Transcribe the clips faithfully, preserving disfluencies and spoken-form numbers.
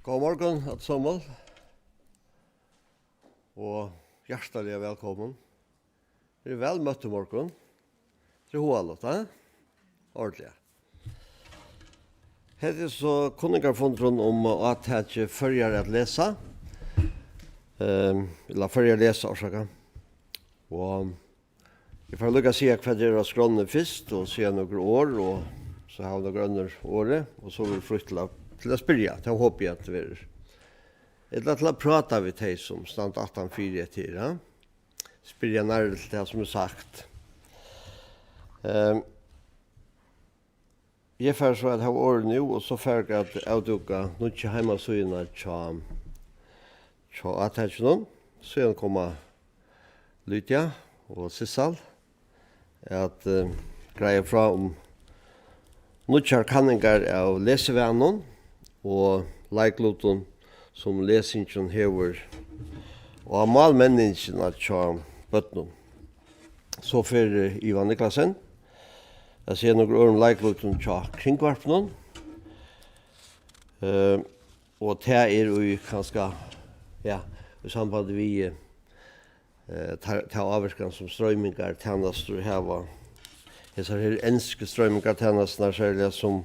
Góðan morgun, øll somul, og hjartaliga vælkomin. Tit eru væl møtt í morgun. Tað er hugaligt, ha? Ordiliga. Hetta er so kunningarfundurin um átakið Føroyar at lesa. Ehm, ella Føroyar lesa, orsaka. Og eg fari líka at siga, hvat er á skránni fyrst, og siga nøkur orð, og so hava nøkur onnur orðið, og so verður frítt til at, til at spyrja. Tað hopi eg at verður. Ella til at práta við tey, sum standa aftan fyri hetta her, ha? Spyrja nærri til tað, sum er sagt. Ehm, eg fari so at hava orðið nú, og so fari eg at avdúka nýggju heimasíðuna hjá, hjá átakinum. Síðan koma Lydia og Sissal at, eh, greiða frá um nýggjar kanningar av lesivanum og leiklutum, sum lesingin hevur á málmenningina hjá børnum. So fer, eh, Ivan Niklasen at siga nøkur orð um leiklutin hjá Kringvarpinum. Eh, og tað er í kanska, ja, í sambandi við, eh, ta, ta ávirkan, sum stroymingartænastur hava, hesar her ensku stroymingartænasturnar, serliga, sum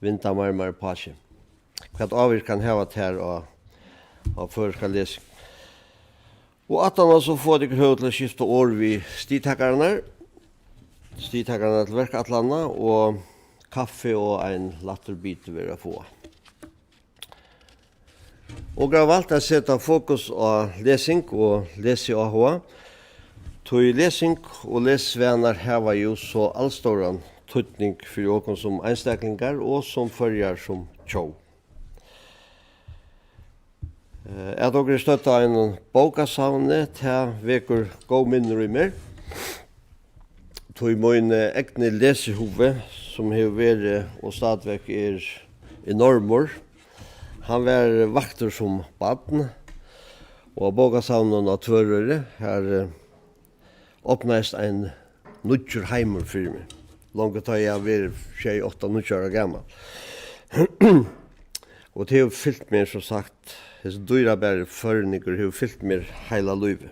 vinda meir og meir uppá seg. Hvat ávirkan hava tær á, á føroyska lesing? Og aftaná so fáa tit høvi til at skifta orð við stigtakararnar, stigtakararnar til verkætlanina, og kaffi og ein lættur biti verður at fáa. Okur hava valt at seta fokus á lesing og lesiáhuga, tí lesing og lesivanar hava jú so alstóran týdning fyri okum sum einstaklingar og sum Føroyar sum tjóð. Eh, at okur eru stødd á einum bókasavni, tað vekur góð minnir í mær. Tí mín, eh, egni lesihugi, sum hevur verið og stadigvæk er enormur, hann var vaktur sum barn, og á bókasavninum á Tvøroyri, har, eh, opnaðist ein nýggjur heimur fyri meg. Longu tá eg havi verið sjey, átta, níggju ára gamal. Og tað hevur fylgt mær, sum sagt, hesin dýrabari førningur hevur fylgt mær heila lívið.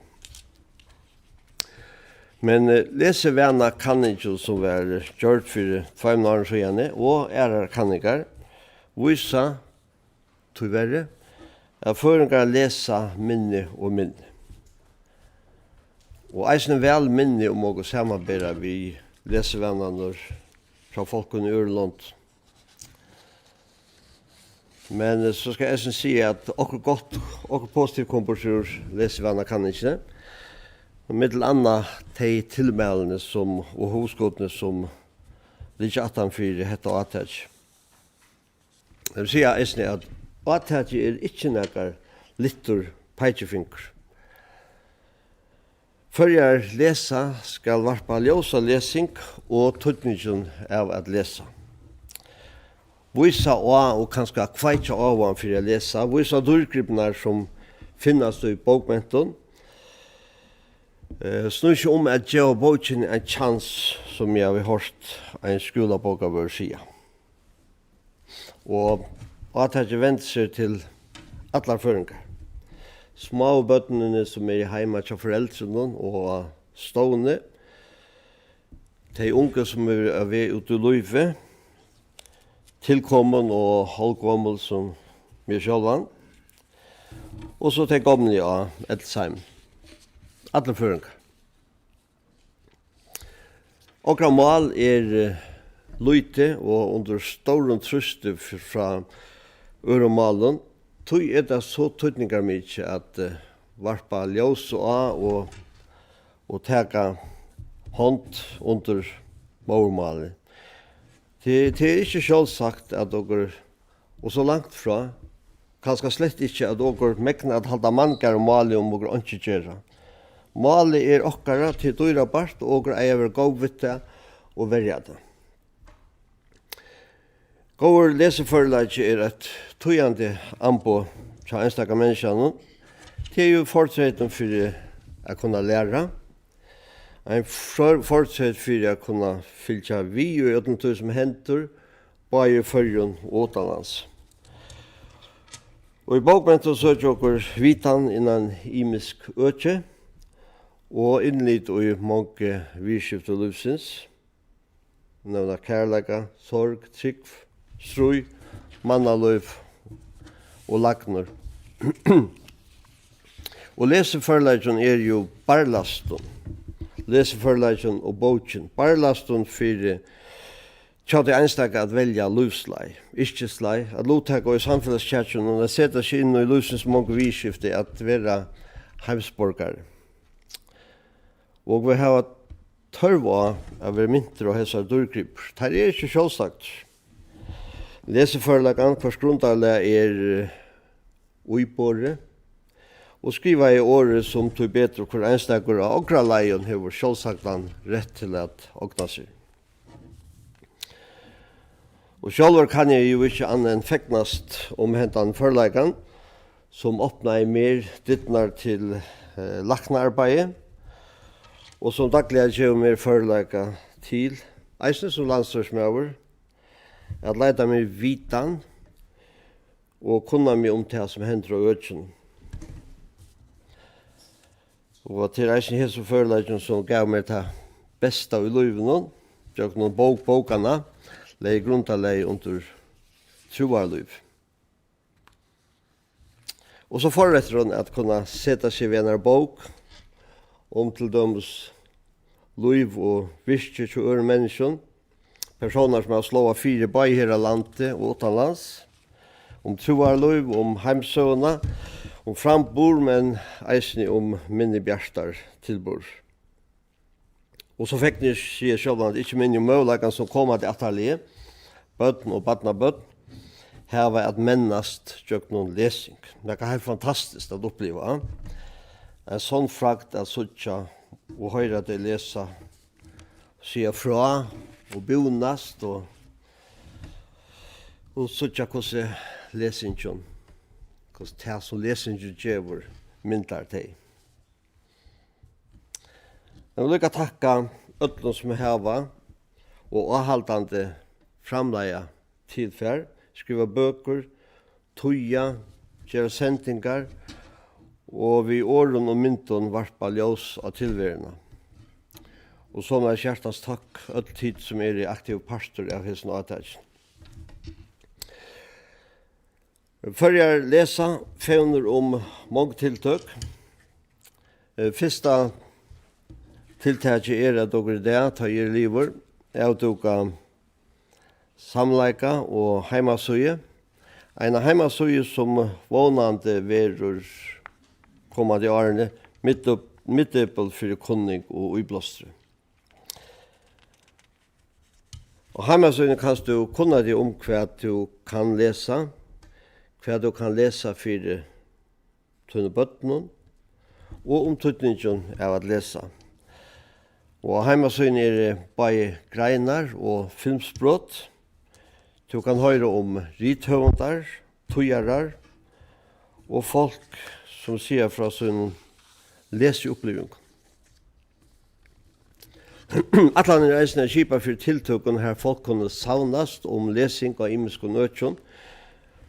Men, eh, lesivanakanningin, sum var gjørd fyri tveimum árum síðani, og aðrar kanningar, vísa, tíverri, at føroyingar lesa minni og minni. Og eisini væl minni, um okur samanbera við lesivanarnar hjá fólkum í øðrum londum. Men, eh, so skal eg eisini siga, at okkurt gott, okkurt positivt kom burtur úr lesivanakanningini. Og millum annað tey tilmælini sum, og hugskotini sum liggja aftan fyri hetta átakið. Eg vil siga eisini, at átakið er ikki nakar lyftur peikifingur. Føroyar lesa skal varpa ljós á lesing og týdningin av at lesa. Vísa á og kanska kveikja áhugan fyri at lesa, vísa dýrgripirnar sum finnast í bókmentum. Eh, snýr seg um at geva bókini ein kjans, sum eg havi hoyrt ein skúlabókavørð siga. Og átakið vendir seg til allar føroyingar. Smáu børnini, sum eru heima hjá foreldrunum og á stovni, tey ungu, sum eru á veg út í lívið, tilkomin og hálvgomul sum meg sjálvan, og so tey gomlu á ellisheim. Allir føroyingar. Okra mál er, eh, lítið og undir stórum trýsti f-, frá øðrum málum. Tí er tað so týdningarmikið at, eh, varpa ljós á og, og taka hond undir móðurmálið. Tað, tað er ikki sjálvsagt, at okur og so langt frá, kanska slett ikki, at okur megna at halda mangar um málið, um okur einki gera. Málið er okkara, tað er dýrabart, og okur eiga at vera góð við tað og verja tað. Góður lesiførleiki er eitt týðandi amboð hjá einstaka menniskjanum. Tað er jú fortreytin fyri at kunna læra. Ein for-, fortreyt fyri at kunna fylgja við í øllum tí, sum hendir, bæði í Føroyum og uttanlands. Og í bókmentum søkja okur vitan innan ymisk øki og innlit í mong viðurskifti lívsins, nevna kærleika, sorg, trúgv, stríð, mannalív og lagnur. Og lesiførleikin er jú barlastin. Lesiførleikin og bókin, barlastin fyri hjá tí einstaka at velja lívsleið, yrkisleið, at luttaka í samfelagskjakinum, at seta seg inn í lívsins mongu viðurskifti, at vera heimsborgari. Og vit hava tørv á at vera mintir á hesar dýrgripir. Teir eru ikki sjálvsagdir. Lesiførleikan, hvørs grundarlag er, eh, íborið, og skrivaða orðið, sum tíbetur hvør einstakur á okra leiðum hevur sjálvsagdan rætt til at ogna sær. Og sjálvur kann eg jú ikki annað enn fegnast um hendan førleikan, sum opnaði mær dyrnar til, eh, læknaarbeiði, og sum dagliga gevur mær førleika til, eisini sum landsstýrismaður, at leita mær vitan og kunna meg um tað, sum hendir á økinum. Og tað er eisini hesin førleikin, sum gav mær tað besta í lívinum, gjøgnum bók bókanna, legði grundarlagið undir trúarlív. Og so forrætturin at kunna seta seg við einari bók um til dømis lív og virki hjá øðrum menniskjum, persónar, sum hava sláað fyri bæði her á landi og uttanlands, um trúarlív, um heimssøguna, um framburð, men eisini um minni bjartar tilburð. Og so fegnist eg sjálvandi ikki minni um møguleikan, sum komandi ættarlið, børn og barnabørn, hava at mennast gjøgnum lesing. Nakað heilt fantastiskt at uppliva. Ein sonn fragd at síggja og hoyra tey lesa, siga frá og búnast og, og síggja, hvussu lesingin, hvussu tað, sum lesingin gevur, myndar tey. Eg vil líka takka øllum, sum hava og áhaldandi framleiða tilfar, skriva bøkur, týða, gera sendingar og við orðum og myndum varpa ljós á tilveruna. Og somuleiðis hjartans takk, øll tit, sum eru aktivur partur av hesum átaki. Føroyar lesa fevnir um mong tiltøk. Eh, fyrsta tiltakið er, at okur í dag, tá eg eri liðugur, avdúka samleika og heimasíðu. Eina heimasíðu, sum vónandi verður komandi árini miðdep-, miðdepil fyri kunning og íblástri. Á heimasíðuni kanst tú kunna teg um, hvat tú kann lesa, hvat tú kann lesa fyri tínum børnum og um týdningin av at lesa. Og á heimasíðuni eru bæði greinar og filmsbrot. Tú kann hoyra um rithøvundar, týðarar og fólk, sum siga frá sínum lesiupplivingum. Ætlanin er eisini at skipa fyri tiltøkum, har fólk kunnu savnast um lesing á ymiskum økjum,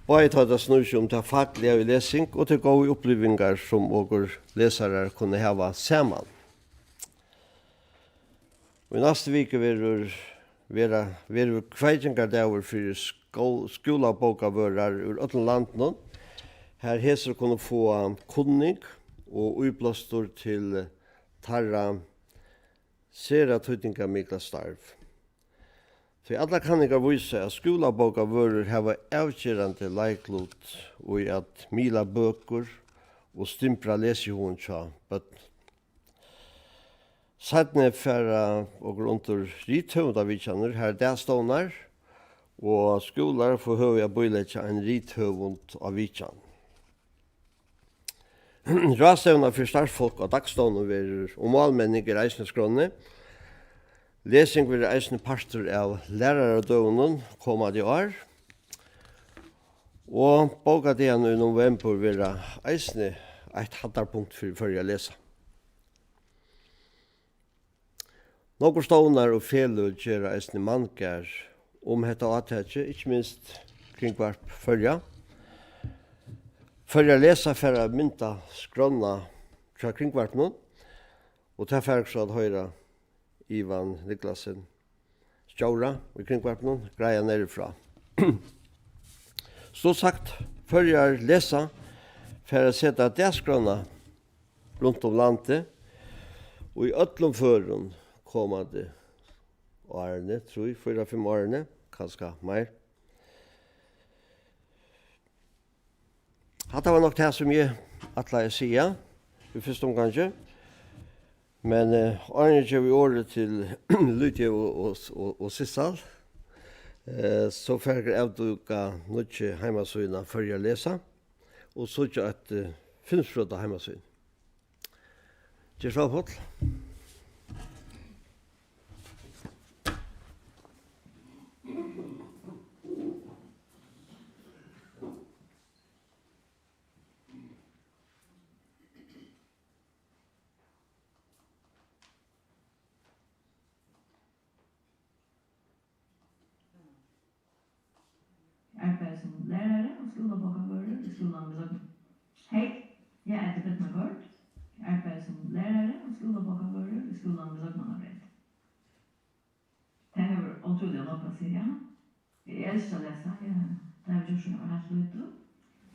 bæði tá tað snýr seg um tað fakliga í lesing og tær góðu upplivingar, sum okur lesarar kunnu hava saman. Í næstu viku verður, verða, verður kveikingardagur fyri skó-, skúlabókavørðar úr øllum landinum, har hesir kunnu fáa kunning og íblástur til teirra sera týdningarmikla starv. Tí allar kanningar vísa, at skúlabókavørðir hava avgerandi leiklut í at miðla bøkur og stimbra lesihugin hjá børnum. Seinni fara okur undir rithøvundavitjanir, har dagstovnar og skúlar fáa høvi at bíleggja ein rithøvund á vitjan. Ráðstevna fyri starvsfólk á dagstovnum verður, og málmenning er eisini á skránni. Lesing verður eisini partur av læraradøgunum komandi ár, og bókadagarnir í novembur verða eisini eitt hæddarpunkt fyri Føroyar lesa. Nógvir stovnar og feløg gera eisini manngarð um hetta átakið, ikki minst Kringvarp Føroya. Føroyar Lesa fara at mynda skránna hjá Kringvarpinum, og tað fær okur so at hoyra Ivan Niklasen, stjóra í Kringvarpinum, greiða nærri frá. Stutt sagt, Føroyar Lesa fara at seta dagsskránna runt um landið í øllum førum komandi árini, trý, fýra, fimm árini, kanska meir. Hatta var nokk tað, sum eg ætlaði at siga í fyrstu umgangi. Men, eh, áðrenn eg gevi orðið til Lydia og, og, og, og Sissal, eh, so fara okur at avdúka nýggju heimasíðuna Føroyar Lesa og síggja eitt, eh, filmsbrot á heimasíðuni. Ger so, Páll. Eg arbeiði sum lærari og skúlabókavørður í skúlanum í Løgmann. Hey, eg eiti Birna Gaard. Eg arbeiði sum lærari og skúlabókavørður í skúlanum í Løgmannabreyt. Tað hevur ótrúliga nógv at siga. Eg elski at lesa. Eg, tað havi eg gjørt síðan eg var heilt lítil.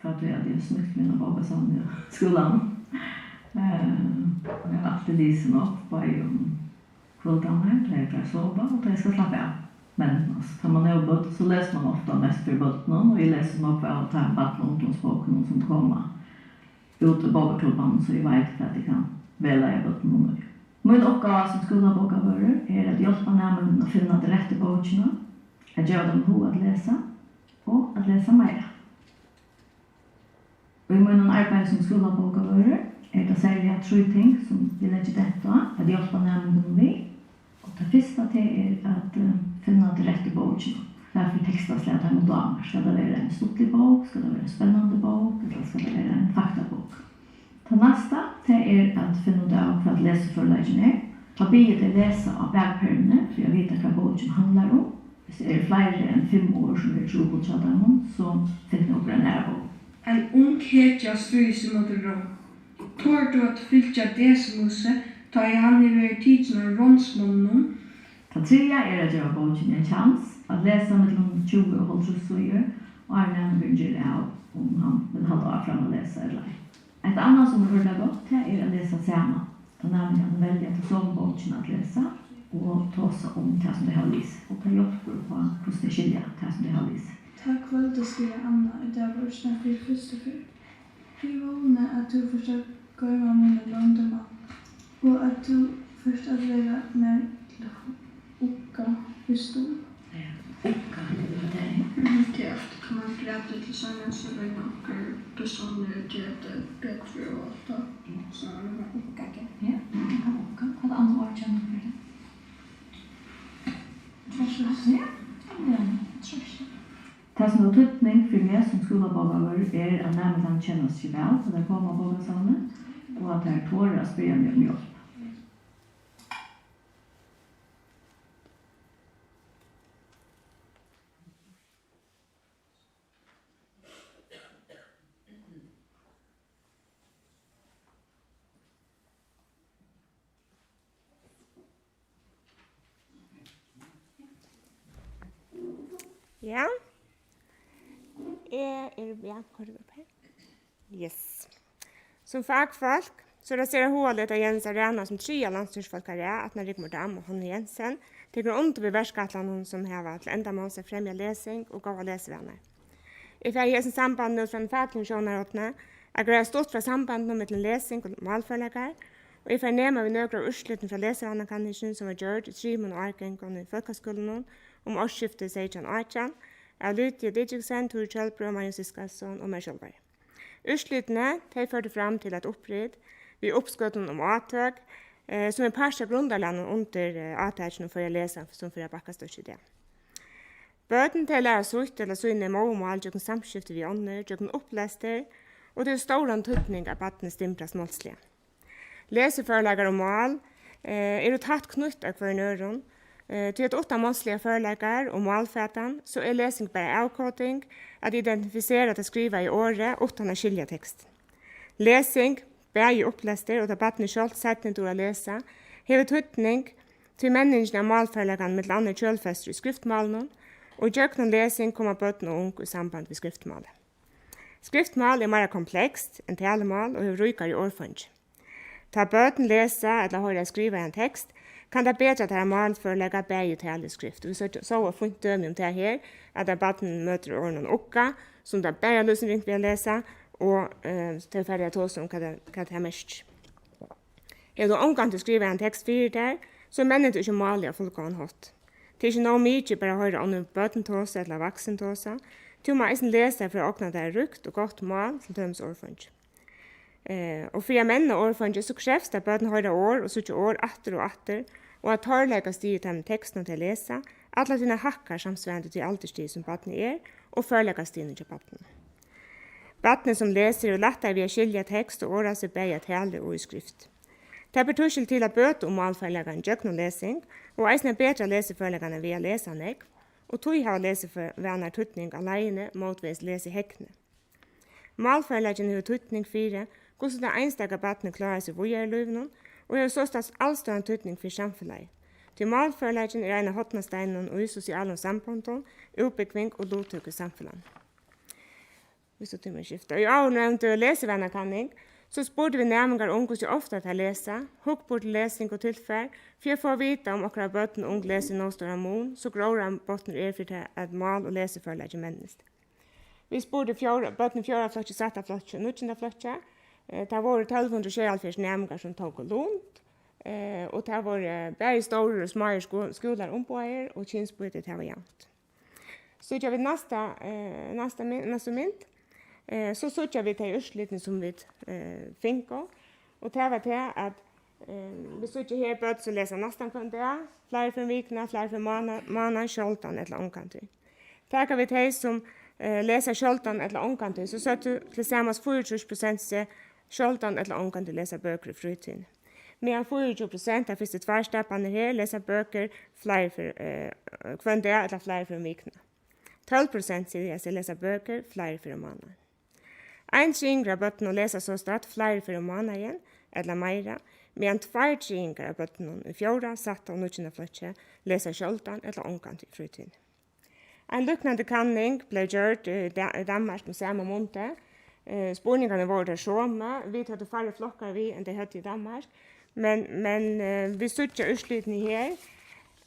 Frá tí at eg smíkti meg inn á bókasavnið í skúlanum. Eh, og eg havi altíð lisið nógv, bæði um kvøldarnar, tá eg fari at sova, og tá eg skal slappa av. Men, altso, tá man hevur børn, so lesur man ofta mest fyri børnunum, og eg lesi nógv av teimum barna- og ungdómsbókunum, sum koma út í bókaklubbanum, so eg veit, hvat eg kann vegleiða børnunum í. Mín uppgáva sum skúlabókavørður er at hjálpa næmingunum at finna ta rættu bókina, at geva teimum hug at lesa og at lesa meira. Í mínum arbeiði sum skúlabókavørður eru tað serliga trý ting, sum eg leggi dent á at hjálpa næmingunum við. Og tað fyrsta, tað er at, eh, finna ta rættu bókina. Hvat fyri tekstaslag teimum dámar. Skal tað vera ein stuttlig bók? Skal tað vera ein spennandi bók? Ella skal tað vera ein faktabók? Tað næsta, tað er at finna út av, hvat lesiførleikin er. Tá biði eg tey lesa á bakpermuni fyri at vita, hvat bókin handlar um. Hvis tað eru fleiri enn fimm orð, sum eru trupul hjá teimum, so finna okur eina aðra bók. Ein ung hetja stríðir seg móti rong. Torir tú at fylgja Desimusi, tá ið hann hevur verið tikin av ránsmonnunum? Tað triðja er at geva bókini ein kjans, at lesa millum tjúgu og hálvtrýss síður, áðrenn næmingurin ger av, um hann vil halda áfram at lesa ella ei. Eitt annað, sum er veruliga gott, tað er at lesa saman. Tá næmingarnir velja ta somu bókina at lesa og tosa um tað, sum tey hava lisið, og tað hjálpir upp á, hvussu tey skilja tað, sum tey hava lisið. Tað kvøldið skrivar Anna í dagbókina fyri fyrstu ferð: Eg vóni, at tú fert at goyma míni loyndarmál, og at tú fert at vera mær til ugga í stund. Ja, ugga, hvat er tað? Mhm, tað er ofta, tá man grætur til seinast, so roynir onkur persónligur at gera tað betri og alt tað. Ja. So er tað ugga, ja. Ja, ugga, ugga. Hvat er annað orð kennir tú fyri tað? Trýst. Ja, ja, trýst. Tað, sum hevur týdning fyri meg sum skúlabókavørður, er, at næmingarnir kenna seg væl, tá teir koma á bókasavnið, og at teir tora at spyrja meg um hjálp. Ja. Eg eri, ja, koyr upp her. Yes. Sum fakfólk, so er tað sera hugaligt, at Jens Arana sum triðja landsstýrisfólk á rað, aftan á Rigmor Dam og Hanne Jensen, tekur undir við verkætlanum, sum hava til endamáls at fremja lesing og góðar lesivanar. Eg fari í hesum sambandi út frá einum fakligum sjónarhorni at greiða stutt frá sambandinum millum lesing og málførleikar, og eg fari at nema við nøkur av úrslitum frá lesivanakanningini, sum varð gjørd í trimum árgangum í fólkaskúlanum um ársskiftið seytjan átjan av Lydia Didriksen, Turið Kjølbro, Marius Isaksen og mær sjálvari. Úrslitini, tey førdu fram til eitt upprit við uppskotum um átøk, eh, sum er partur av grundarlagnum undir, eh, átakinum Føroyar Lesa, sum fer at bakkast í dag. Børn, tey læra sítt ella síni móðurmál gjøgnum samskifti við onnur, gjøgnum upplestur, og tað hevur stóran týdning, at barnið stimbrast málsliga. Lesiførleikar og mál, eh, eru tætt knýtt at hvørjum øðrum, eh, tí at uttan málsligar førleikar og málfatan, so er lesing bara avkoding at identifisera tað skrivaða orðið uttan at skilja tekstin. Lesing, bæði upplestur og tá barnið sjálvt seinni dugir at lesa, hevur týdning, tí menningin av málførleikanum millum annað er kjølfestur í skriftmálinum, og gjøgnum lesing koma børn og ung í samband við skriftmálið. Skriftmál er meira komplekst enn talumál og hevur ríkari orðfeingi. Tá børn lesa ella hoyra skrivaðan tekst, kann tað betra teirra málførleika bæði í talu og skrift. Vit sóttu, sóu eitt fínt dømi um tað her, at eitt barn møtir orðinum ugga, sum tað bara lýsir ringt við at lesa, og, eh, tey fara at tosa um, hvat tað, hvat tað merkir. Hevur tú ongantíð skrivaðan tekst fyri tær, so mennir tú ikki málið á fullgóðan hátt. Tað er ikki nóg mikið bara at hoyra onnur børn tosa ella vaksin tosa. Tú má eisini lesa fyri at ogna tær ríkt og gott mál, til dømis orðfeingi. Eh, og fyri at menna orðfeingi, so krevst, at børn hoyra orð og síggja orð aftur og aftur, og at torleikastigið í teimum tekstum, tey lesa, alla tíðina hækkar samsvarandi tí aldursstigi, sum barnið er, og førleikastigini hjá barninum. Barnið, sum lesur, hevur lættari við at skilja tekst og orða seg bæði á talu og í skrift. Tað ber tískil til at bøta um málførleikan gjøgnum lesing, og eisini at betra lesiførleikarnar við at lesa nógv, og tí hava lesivanar týdning á leiðini mótvegis lesihegni. Málførleikin hevur týdning fyri, hvussu tað einstaka barnið klárar seg víðari í lívinum, og hevur sostatt alstóran týdning fyri samfelagið, tí málførleikin er ein av hornasteinunum í sosialum sambondum, útbúgving og luttøku í samfelagnum. Viss tú tímir skifta. Í áðurnevndu lesivanakanning, so spurdu vit næmingar um, hvussu ofta tey lesa, hugburð til lesing og tilfar, fyri at fáa at vita, um okkara børn og ung lesa í nóg stóran mun, so gróðrarbotnur er fyri tað, at mál og lesiførleiki mennist. Vit spurdu fjórða, børn í fjórða flokki, sætta flokki og níggjunda flokki. Eh, tað vóru tólv hundrað og sjeyoghálvfjerðs næmingar, sum tóku lut, eh, og tað vóru bæði stórir og smáir sko-, skúlar umboðaðir, og kynsbýtið, tað var javnt. Síggja vit næsta, eh, næsta my-, næstu mynd, eh, so síggja vit tey úrslitini, sum vit, eh, fingu. Og tað var tað, at, eh, vit síggja her børn, sum lesa næstan hvønn dag, fleiri ferð um vikuna, fleiri ferð mána-, mánaðin, sjáldan ella ongantíð. Taka vit tey, sum, eh, lesa sjáldan ella ongantíð, so søgdu til samans fýraogtrýss prosent seg sjáldan ella ongantíð lesa bøkur í frítíðini. Meðan fýraogtjúgu prosent av fyrstu tveir staparnar her lesa bøkur fleiri ferð, eh, hvønn dag ella fleiri ferð um vikuna. Tólv prosent siga seg lesa bøkur fleiri ferð um mánaðin. Ein triðingur av børnum lesa sostatt fleiri ferð um mánaðin ella meira, meðan tveir triðingar av børnum í fjórða, sætta og níggjunda flokki lesa sjáldan ella ongantíð í frítíðini. Ein líknandi kanning bleiv gjørd í Da-, í Danmark um sama mundið. Eh, spurningarnir vóru teir somu. Vit høvdu færri flokkar við, enn tey høvdu í Danmark. Men, men, eh, vit síggja úrslitini her,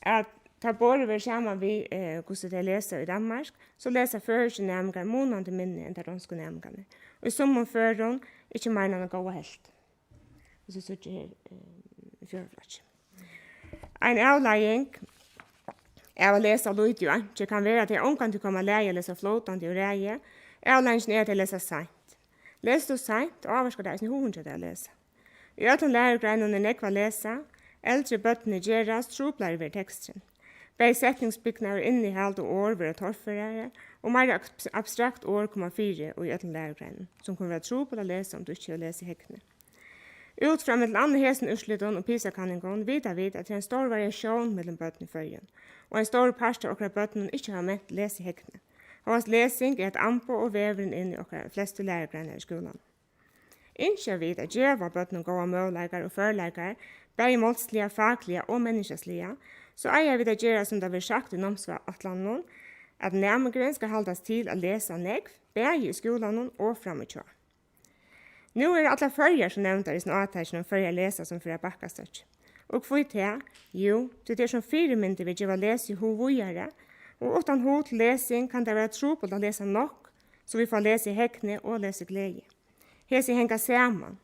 at tá borið verður saman við, eh, hvussu tey lesa í Danmark, so lesa føroyskir næmingar munandi minni enn teir donsku næmingarnir. Og í summum førum ikki meira enn eina góða helvt. Hvussu síggja her, eh, í fjórða flokki. Ein avleiðing av at lesa lítið og einki kann vera, at tey ongantíð koma á lagi at lesa flótandi og ræði. Avleiðingin er, at tey lesa seint. Lesur tú seint, ávirkar tað eisini hugin hjá tær at lesa. Í øllum lærugreinum er nógv at lesa. Eldri børnini gerast, truplari verður teksturin. Bæði setningsbygnaður, innihald og orð verða torførari, og meira abs-, abstrakt orð koma fyri í øllum lærugreinum, sum kunnu vera trupul at lesa, um tú ikki hevur lesihegni. Út frá millum annað hesum úrslitum og PISA-kanningum vita vit, at tað er ein stór variatión millum børn í Føroyum, og ein stórur partur av okkara børnum ikki hava ment lesihegni, hóast lesing er eitt amboð og vegurin inn í okkara flestu lærugreinar í skúlanum. Ynskja vit at geva børnum góðar møguleikar og førleikar, bæði málsliga, fakliga og menniskjasliga, so eiga vit at gera, sum tað verður sagt í námsætlanunum, at næmingurin skal haldast til at lesa nógv, bæði í skúlanum og framíhjá. Nú eru allar Føroyar sum nevndar í hesum átakinum, Føroyar lesa, sum fer at bakkast øki. Og hví tað? Jú, tí tað er sum fyrimyndir, vit geva lesihug víðari, og uttan hug til lesing kann tað vera trupult at lesa nokk, so vit fáa lesihegni og lesigleði. Hesi hanga saman.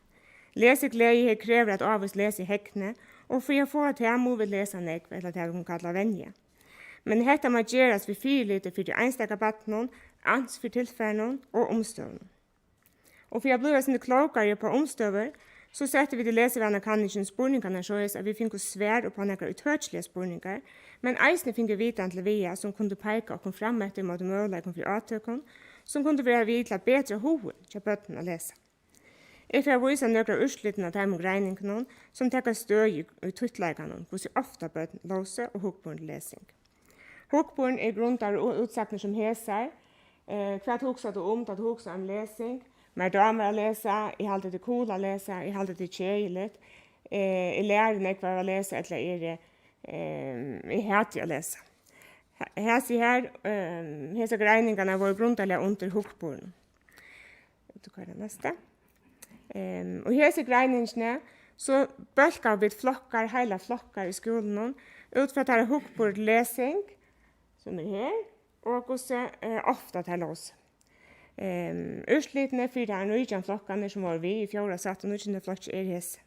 Lesigleði her krevur, at ávís lesihegni, og fyri at fáa tað, mugu vit lesa nógv, ella tað, vit kunnu kalla venja. Men hetta má gerast við fyriliti fyri tí einstaka barninum, ans fyri tilfarinum og umstøðunum. Og fyri at blíva eitt sindur klókari upp á umstøður, so settu vit í lesivanakanningin spurningarnar soleiðis, at vit fingu svar upp á nakrar ítøkiligar spurningar, men eisini fingu vitan til vega, sum kundu peika okkum fram eftir móti møguleikum fyri átøkum, sum kundu vera við til at betra hugin hjá børnum at lesa. Eg fari at vísa nøkur úrslit av teimum greiningunum, sum taka støði í, í títtleikanum, hvussu ofta børn lósu og hugburðin til lesing. Hugburðin er grundaður á útsagnir sum hesar, Eh, hvat hugsar tú um, tá tú hugsar um lesing? Mær dámar at lesa, eg haldi, tað er cool at lesa, eg haldi, tað er keðiligt. Eh, eg læri nógv av at lesa, ella eg eri, eh, eg hati at lesa. He-, hesi her, eh, hesar greiningarnar vóru grundarliga undir hugburðinum. Út og koyra næsta. Ehm, og hesi greiningini, so bólkaðu vit flokkar, heilar flokkar í skúlanum, út frá teirra hugburð lesing, sum er her, og hvussu, eh, ofta teir lósu. Ehm, úrslitini fyri teir nítjan flokkarnar, sum vóru við í fjórða, sætta og níggjunda flokki, eru hesi.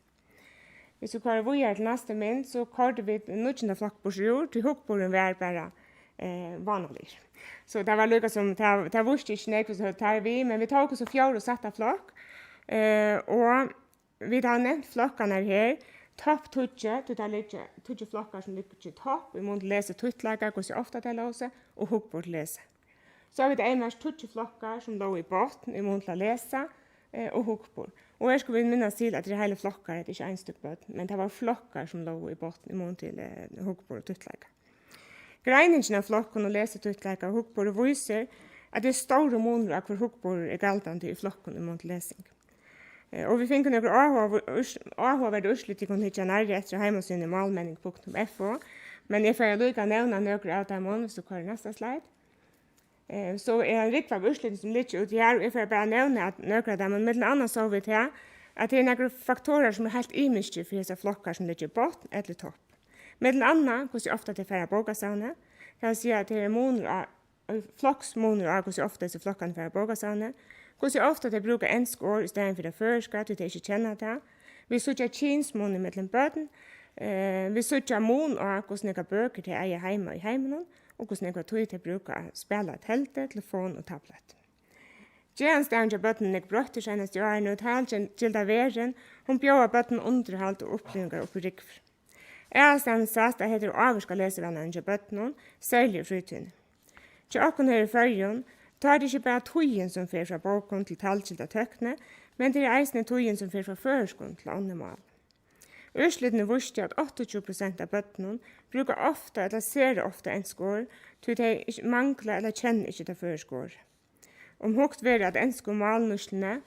Hvis tú koyrir víðari til næstu mynd, so koyrdu vit níggjunda flokk burtur úr, tí hugburðurin var bara, eh, vánaligur. So tað var líka sum, tað, tað vísti ikki nógv, hvussu høvdu teir við, men vit tóku so fjórða og sætta flokk, eh, og vit hava nevnt flokkarnar her, topp tíggju, tí tað liggja tíggju flokkar, sum liggja í topp, í mun til lesi- og títtleika, hvussu ofta tey lósu, og hugburð til lesi. So hava vit eyðmerkt tíggju flokkar, sum lógu í botn í mun til at lesa, eh, og hugburð. Og her skulu vit minnast til, at tað eru heilir flokkar, hetta er ikki einstøk børn, men tað vóru flokkar, sum lógu í botn í mun til, eh, hugburð og títtleika. Greiningin av flokkum og lesitíttleika og hugburði vísir, at tað er stórur munur á, hvør hugburður er galdandi í flokkum í mun til lesing. Eh, og vit fingu nøkur áhugaver-, úrs-, áhugaverd úrslit, tit kunnu hyggja nærri eftir á heimasíðuni málmenning punktum f o, men eg fari líka at nevna nøkur av teimum, viss tú koyrir næsta slide. Eh, so er ein rúgva av úrslitum, sum liggja úti her, og eg fari bara at nevna, at nøkur av teimum, millum annað sóu vit her, at tað eru nakrir faktorar, sum eru heilt ymiskir fyri hesar flokkar, sum liggja í botn ella í topp. Millum annað, hvussu ofta tey fara á bókasavnið, tað vil siga, at tað er munur á, flokksmunur á, hvussu ofta hesir flokkarnir fara á bókasavnið, hvussu ofta tey brúka ensk orð í staðin fyri tað føroyska, tí tey ikki kenna tað. Vit síggja kynsmun ímillum børn. Eh, vit síggja mun á, hvussu nógvar bøkur tey eiga heima í heiminum, og hvussu nógva tíð tey brúka at spæla teldu, telefon og tablet. Gerandisdagurin hjá børnum er nógv broyttur seinastu árini, og talgilda verðin, hon bjóðar børnum undirhald og upplivingar upp í rúgvur. Aðrastaðni sæst, at hetta hevur ávirkað lesivanan hjá børnum, serliga í frítíðini. Hjá okkum her í Føroyum, tá er tað ikki bara tíðin, sum fer frá bókum til talgilda tøkni, men tað er eisini tíðin, sum fer frá føroyskum til onnur mál. Úrslitini vístu, at áttaogtjúgu prosent av børnum brúka ofta ella sera ofta ensk orð, tí tey ikki mangla ella kenna ikki tað føroyska orðið. Um hugt verður at ensku málnýtsluni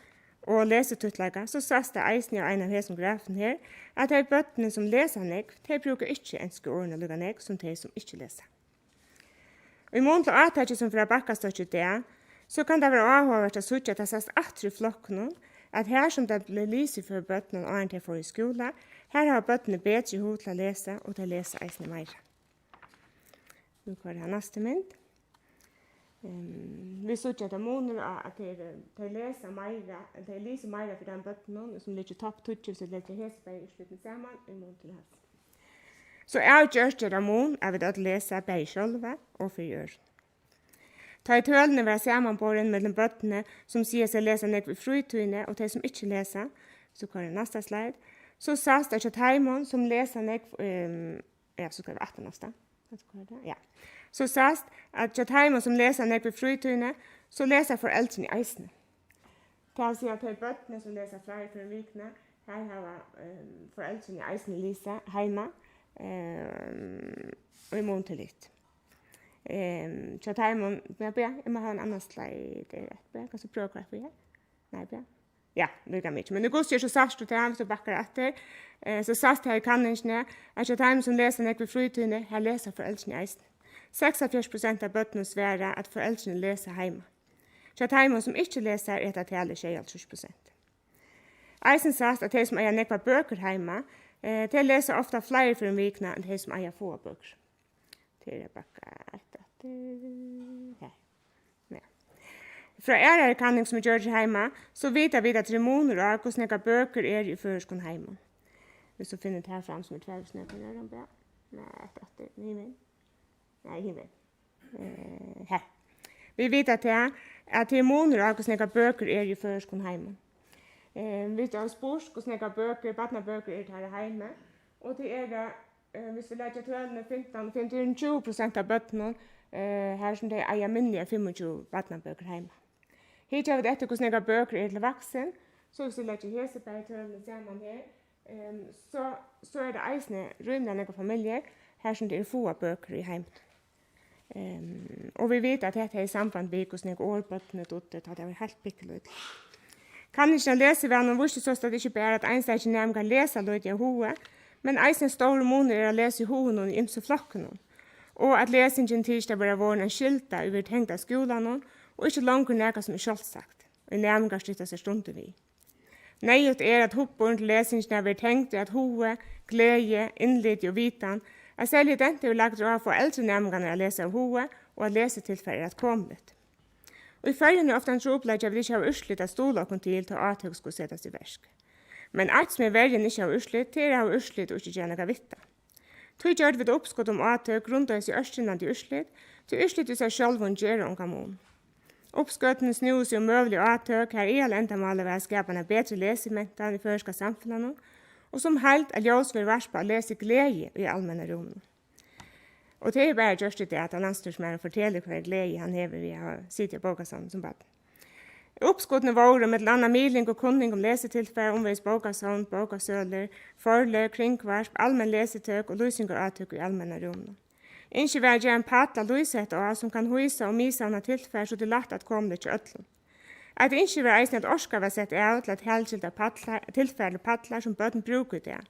og lesitíttleika, so sæst tað eisini á ein av hesum grafum her, at tey børnini, sum lesa nógv, tey brúka ikki ensku orðini líka nógv sum tey, sum ikki lesa. Í mun til átakið, sum fer á Bakkastokki í dag, so kann tað vera áhugavert at síggja, at tað sæst aftur í flokkunum, at har sum tað bleiv lisið fyri børnum, áðrenn tey fóru í skúla, har hava børnini betri hug til at lesa, og tey lesa eisini meira. Nú koyri eg næstu mynd. Ehm, vit síggja, at tað er munur á, at tey eru, tey lesa meira, tey lisu meira fyri teimum børnunum, sum liggja í topp tíggju, so leggja hesi bæði úrslitini saman, í mun til hasi. So avgjørt ger tað mun, at vit øll lesa, bæði sjálva og fyri øðrum. Tá ið tølini verða samanborin millum børnini, sum siga seg lesa nógv í frítíðini, og tey, sum ikki lesa, so koyri eg næsta slide, so sæst, at hjá teimum, sum lesa nógv, ehm, ja, so koyri eg aftur næsta. Hvat er tað? Ja. So sæst, at hjá teimum, sum lesa nógv í frítíðini, so lesa foreldrini eisini. Tað vil siga, at tey børnini, sum lesa fleiri ferðir um vikuna, har hava, ehm, foreldrini eisini lisið heima, ehm, í mun til hitt. Ehm, hjá teimum, men bíða, eg má hava ein annan slide, er rætt, bíða, kanst tú prøva at koyra fyri her? Nei, bíða. Ja, líka mikið. Men í hvussu er, so sært tú tað, viss tú bakkar aftur, eh, so sæst her í kanningini, at hjá teimum, sum lesa nógv í frítíðini, har lesa foreldrini eisini. Seksoghálvfjerðs prosent av børnum svara, at foreldrini lesa heima. Hjá teimum, sum ikki lesa, er hetta talið sjeyoghálvtrýss prosent. Eisini sæst, at tey, sum eiga nógvar bøkur heima, eh, tey lesa ofta fleiri ferðir um vikuna enn tey, sum eiga fáar bøkur. Tað er at bakka eitt aftur. Her. Ja. Frá aðrari kanning, sum er gjørd her heima, so vita vit, at tað er munur á, hvussu nógvar bøkur eru í føroyskum heimum. Viss tú finnur tað fram, sum er tvær snøggar, er hon bara. Nei, eitt aftur. Hin vegin. Nei, hin vegin. Eh, her. Vit vita tað, at tað er munur á, hvussu nógvar bøkur eru í føroyskum heimum. Eh, vit hava spurt, hvussu nógvar bøkur, barnabøkur eru tað heima, og tað eru, eh, viss vit leggja tølini fimtan og fimm, tað eru tjúgu prosent av børnum, eh, har sum tey eiga minni enn fimmogtjúgu barnabøkur heima. Hyggja vit eftir, hvussu nógvar bøkur eru til vaksin, so viss vit leggja hesi bæði tølini saman her, ehm, so, so er tað eisini rímiliga nógvar familjur, har sum tað eru fáar bøkur í heiminum. Ehm, og vit vita, at hetta hevði samband við, hvussu nógv orð børnini dugdu, tá tey vóru heilt pikkulítil. Kanningin av lesivanum vísti sostatt ikki bara, at einstakir næmingar lesa lítið av huga, men eisini, at stórur munur er á lesihugunum í ymsu flokkunum, og at lesingin tykist at vera vorðin ein skylda, ið verður tengd at skúlanum, og ikki longur nakað, sum er sjálvsagt, ið næmingar stytta sær stundir við. Neyðugt er, at hugburðurin til lesingina verður tengdur at hugi, gleði, innliti og vitan, at serligur dentur verður lagdur á at fáa eldri næmingarnar at lesa av hugi og at lesitilfar er atkomuligt. Í Føroyum er ofta ein trupulleiki, at vit ikki hava úrslit at stuðla okkum til, tá átøk skulu setast í verk. Men eitt, sum er verri enn ikki at hava úrslit, tað er at hava úrslit og ikki gera nakað við tað. Tí gjørdu vit uppskot um átøk grundað í ørkymlandi úrslit, tí úrslit í sær sjálvum gera ongan mun. Uppskotini snúðu seg um møgulig átøk, har aðalendamálið var at skapa eina betri lesimentan í føroyska samfelagnum, og sum heild at ljós verður varpað á lesigleði í almenna rúminum. Og tað er bara gjørt í dag, at landsstýrismaðurin fortelur, hvørja gleði hann hevur við at hava sitið á bókasavninum sum barn. Uppskotini vóru millum annað miðling og kunning um lesitilfar, umvegis bókasavn, bókasølur, forløg, kringvarp, almenn lesitøk og lýsingarátøk í almenna rúminum. Ynskið var at gera ein pall at lýsa hetta á, sum kann hýsa og miðsavna tilfar, so tað er lætt atkomuligt hjá øllum. Eitt ynski var eisini, at orka var sett av til at talgilda pallar, tilfar til pallar, sum børn brúka í dag,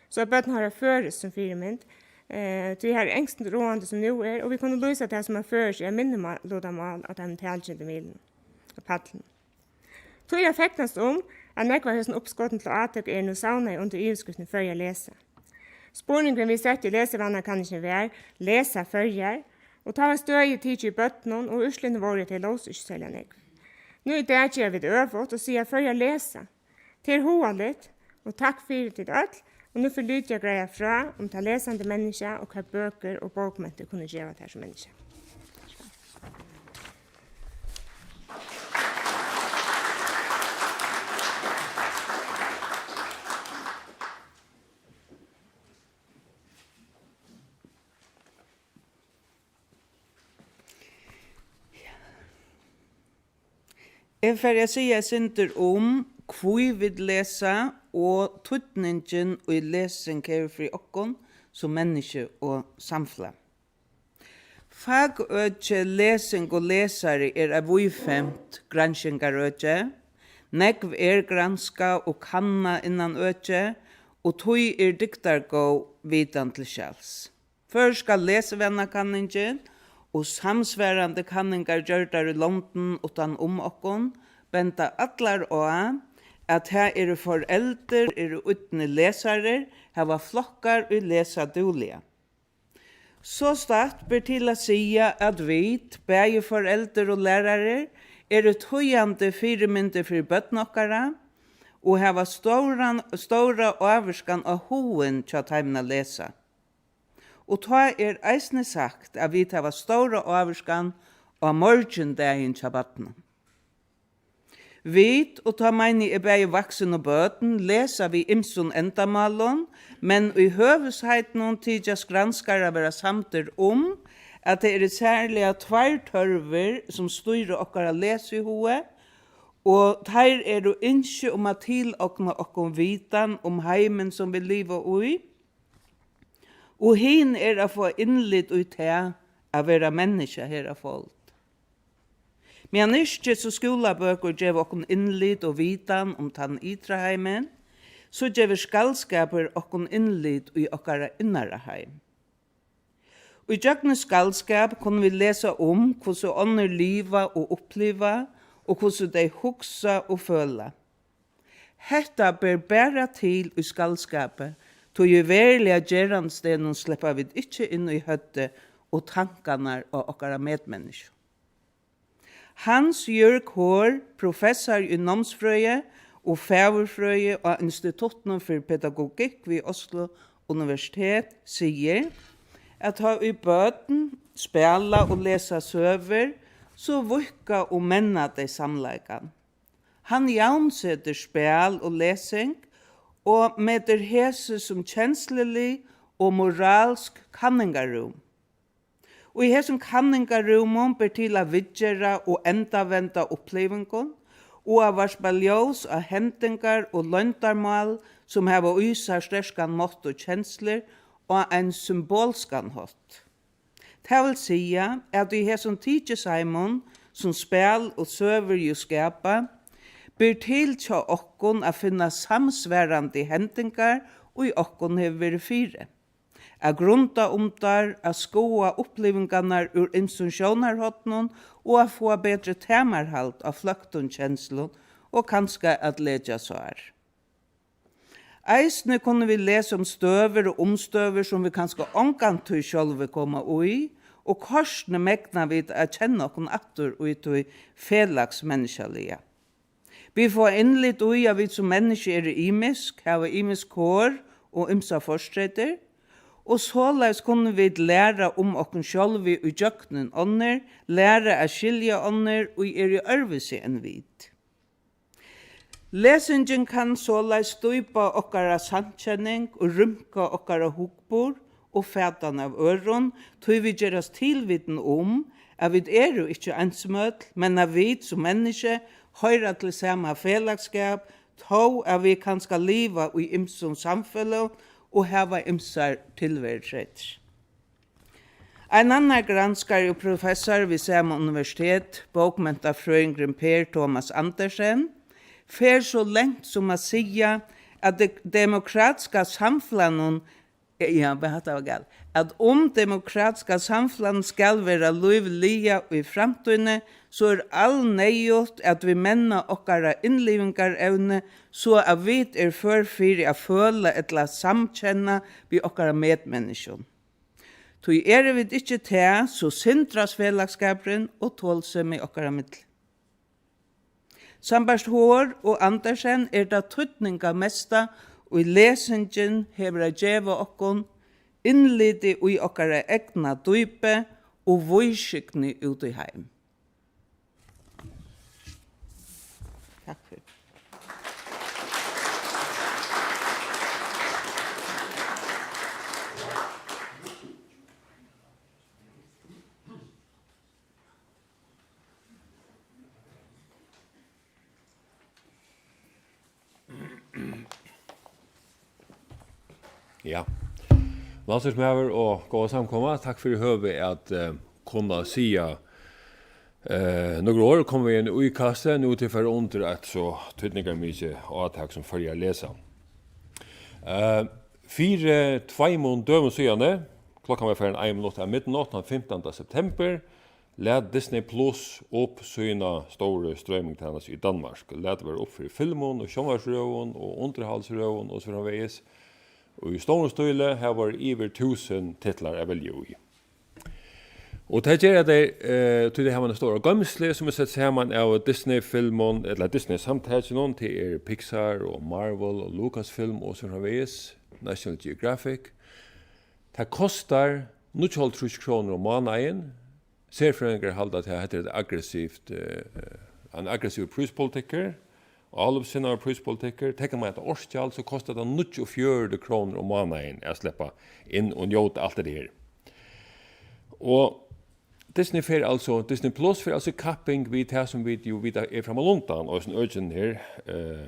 so at børn hava føroyskt sum fyrimynd, eh, tí har er enskt ráðandi sum nú er, og vit kunnu lýsa tað sum, at føroyskt er eitt minnilutamál á teimum talgildu miðlunum og pallunum. Tí er at fegnast um, at nógv av hesum uppskotum til átøk eru nú savnaði undir yvirskriftini Føroyar lesa. Spurningurin, vit settu í lesivanakanningini, var: Lesa Føroyar? Og tá var støðið tikið í børnum, og úrslitini vóru, at tey lósu ikki serliga nógv. Nú í dag gera vit øvugt og siga: Føroyar lesa. Tað er hugaligt, og takk fyri tit øll. Og nú fer Lydia at greiða frá um tað lesandi menniskja og hvat bøkur og bókmentir kunnu geva tær sum menniskja. Eg fari at siga eitt sindur um, hví vit lesa, og týdningin, ið lesing hevur fyri okkum sum menniskju og samfelag. Fakøkið lesing og lesari er eitt víðfemt granskingarøki. Nógv er granskað og kannað innan økið, og tí er dygdargóð vitan til skjals. Føroyska lesivanakanningin og samsvarandi kanningar gjørdar í londum uttan um okkum benda allar á, at tað eru foreldur, eru ídnir lesarar, hava flokkar, ið lesa dúgliga. Sostatt ber til at siga, at vit, bæði foreldur og lærarar, eru týðandi fyrimyndir fyri børn okkara og hava stóran, stóra ávirkan á hugin hjá teimum at lesa. Og tá er eisini sagt, at vit hava stóra ávirkan á morgindagin hjá barninum. Vit, og tá meini eg bæði vaksin og børn, lesa við ymsum endamálum, men í høvuðsheitinum tykjast granskarar vera samdir um, at tað eru serliga tveir tørvir, sum stýra okkara lesihuga, og teir eru ynski um at tilogna okkum vitan um heimin, sum vit liva í, og hin er at fáa innlit í tað at vera menniskja her á fold. Meðan yrkis- og skúlabøkur geva okkum innlit og vitan um tann ytra heimin, so gevur skaldskapur okkum innlit í okkara innara heim. Ígjøgnum skaldskap kunnu vit lesa um, hvussu onnur liva og uppliva, og hvussu tey hugsa og føla. Hetta ber bara til í skaldskapi, tí í veruliga gerandisdegnum sleppa vit ikki inn í høvdið og tankarnar á okkara medmenniskjum. Hans Jørg Hohr, professari í námsfrøði og fagurfrøði á Instituttinum fyri Pedagogikk við Oslo Universitet, sigur, at tá ið børn spæla og lesa søgur, so víðka og menna tey samleikan. Hann javnsetir spæl og lesing og metir hesi sum kenslulig og moralsk kanningarrúm. Og í hesum kanningarrúmum ber til at viðgera og endavenda upplivingum og at varpa ljós á hendingar og loyndarmál, sum hava í sær sterkan mátt og kenslur á ein symbolskan hátt. Tað vil siga, at í hesum tykisheimum, sum spæl og søgur jú skapa, ber til hjá okkum at finna samsvarandi hendingar, ið okkum hevur verið fyri. At grunda um tær, at skoða upplivingarnar úr ymsum sjónarhornum og at fáa betri tamarhald á fløktum kenslum og kanska at lekja sár. Eisini kunnu vit lesa um støður og umstøður, sum vit kanska ongantíð sjálvi koma í, og kortini megna vit at kenna okkum aftur í tí felagsmenniskjaliga. Vit fáa innlit í, at vit sum menniskju eru ymisk, hava ymisk kor og ymsar fortreytir, og soleiðis kunnu vit læra um okkum sjálvi ígjøgnum onnur, læra at skilja onnur, ið eru øðrvísi enn vit. Lesingin kann soleiðis stýpa okkara samkenning og rýmka okkara hugburð og fatan av øðrum, tí vit gerast tilvitin um, at vit eru ikki einsmøll, men at vit sum menniskju hoyra til sama felagsskap, tó at vit kanska liva í ymsum samfeløgum og hava ymsar tilverutreytir. Ein annar granskari og professari við sama universitet, bókmentafrøðingurin Per Thomas Andersen, fer so langt sum at siga, at de-, demokratiska samfelagnum, ja, men hatta var galt, at um demokratiska samfelagnum skal vera lívliga í framtíðini, so er alneyðugt, at vit menna okkara innlivingarevni, so at vit eru før fyri at føla ella samkenna við okkara medmenniskjum. Tí eru vit ikki tað, so sindrast felagsskapurin og tolsemi okkara millum. Sambært Hoare og Andersen er tað týdningarmesta, ið lesingin hevur at geva okkum, innlitið í okkara egna dýpi og víðskygni út í heim. Takk fyri. Ja. Landsstýrismaður og góða samkoma, takk fyri høvið at, eh, kunna siga, eh, nøkur orð, koma við einum íkasti, nú tit fara undir eitt so týdningarmikið átak sum Føroyar lesa. Eh, fyri tveimum døgum síðani, klokkan var farin ein minutt av midnátt, tann fimtanda september, læt Disney Plus upp sína stóru stroymingtænastu í Danmark. Læt vera upp fyri filmum og sjónvarpsrøðum og undirhaldsrøðum og so framvegis. Og í stórum stíli hava vit yvir túsund titlar at velja í. Og tað gera tey, eh, tí tey hava eina stóra goymslu, sum er sett saman av Disney-filmum, ella Disney-samtakinum, tað er Pixar og Marvel og Lucasfilm og so framvegis, National Geographic. Tað kostar níggjuoghálvtrýss krónur um mánaðin. Serfrøðingar halda, at hetta er eitt aggressivt, eh, ein aggressivur príspolitikkur, álopssinnaður príspolitikkur. Tekur mann hetta ársgjald, so kostar tað níggjuogfjøruti krónur um mánaðin at sleppa inn og njóta alt hetta her. Og Disney fer altso, Disney Plus fer altso í kapping við tað, sum vit jú vita er frammanundan, og hesin økinin her, eh,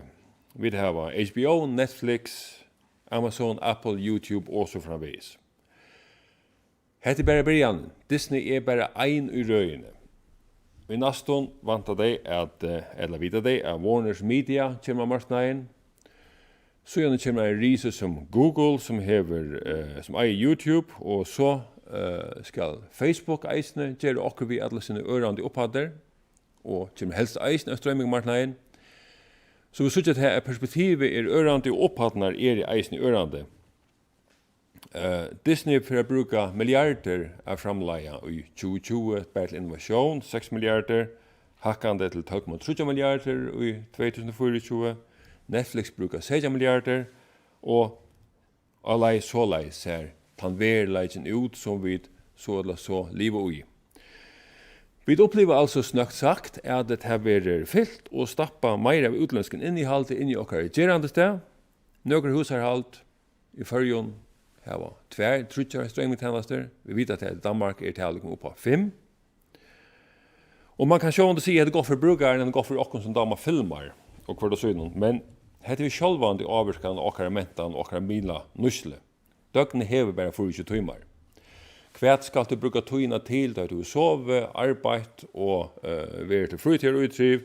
vit hava H B O, Netflix, Amazon, Apple, YouTube og so framvegis. Hetta er bara byrjanin. Disney er bara ein í røðini. Í næstum vænta tey at, eh, ella vita tey, at Warner's Media kemur á marknaðin. Síðani kemur ein risi sum Google, sum hevur, eh, sum eigur YouTube, og so, eh, skal Facebook eisini gera okkurt við allar sínar ørandi upphæddir, og kemur helst eisini á stroymingmarknaðin. So vit síggja tað, at perspektivið er ørandi, og upphæddirnar eru eisini ørandi. Eh, Disney fer at brúka milliardir at framleiða í tjúgu tjúgu, bara til innovatión, seks milliardir, hækkandi til tólv komma tríggjar milliardir í tvey túsund og fýraogtjúgu. Netflix brúkar seytjan milliardir, og á leið soleiðis sær tann veruleikin út, sum vit so ella so liva í. Vit uppliva altso, snøgt sagt, at tað verður fylt og stappað meira av útlendskum innihaldi inn í okkara gerandisdag. Nøkur húsarhald í Føroyum hava tvær, tríggjar stroymingtænastur. Vit vita, at í Danmark er talið komið upp á fimm. Og mann kann sjálvandi siga, at tað er gott fyri brúkaran, og gott fyri okkum, sum dámar filmar og hvørt á sínum. Men hetta hevur sjálvandi ávirkan á okkara mentan og okkara miðlanýtslu. Døgnið hevur bara fýraogtjúgu tímar. Hvat skalt tú brúka tíðina til, tá tú hevur sovið, arbeitt og, eh, verið til frítíðarítriv,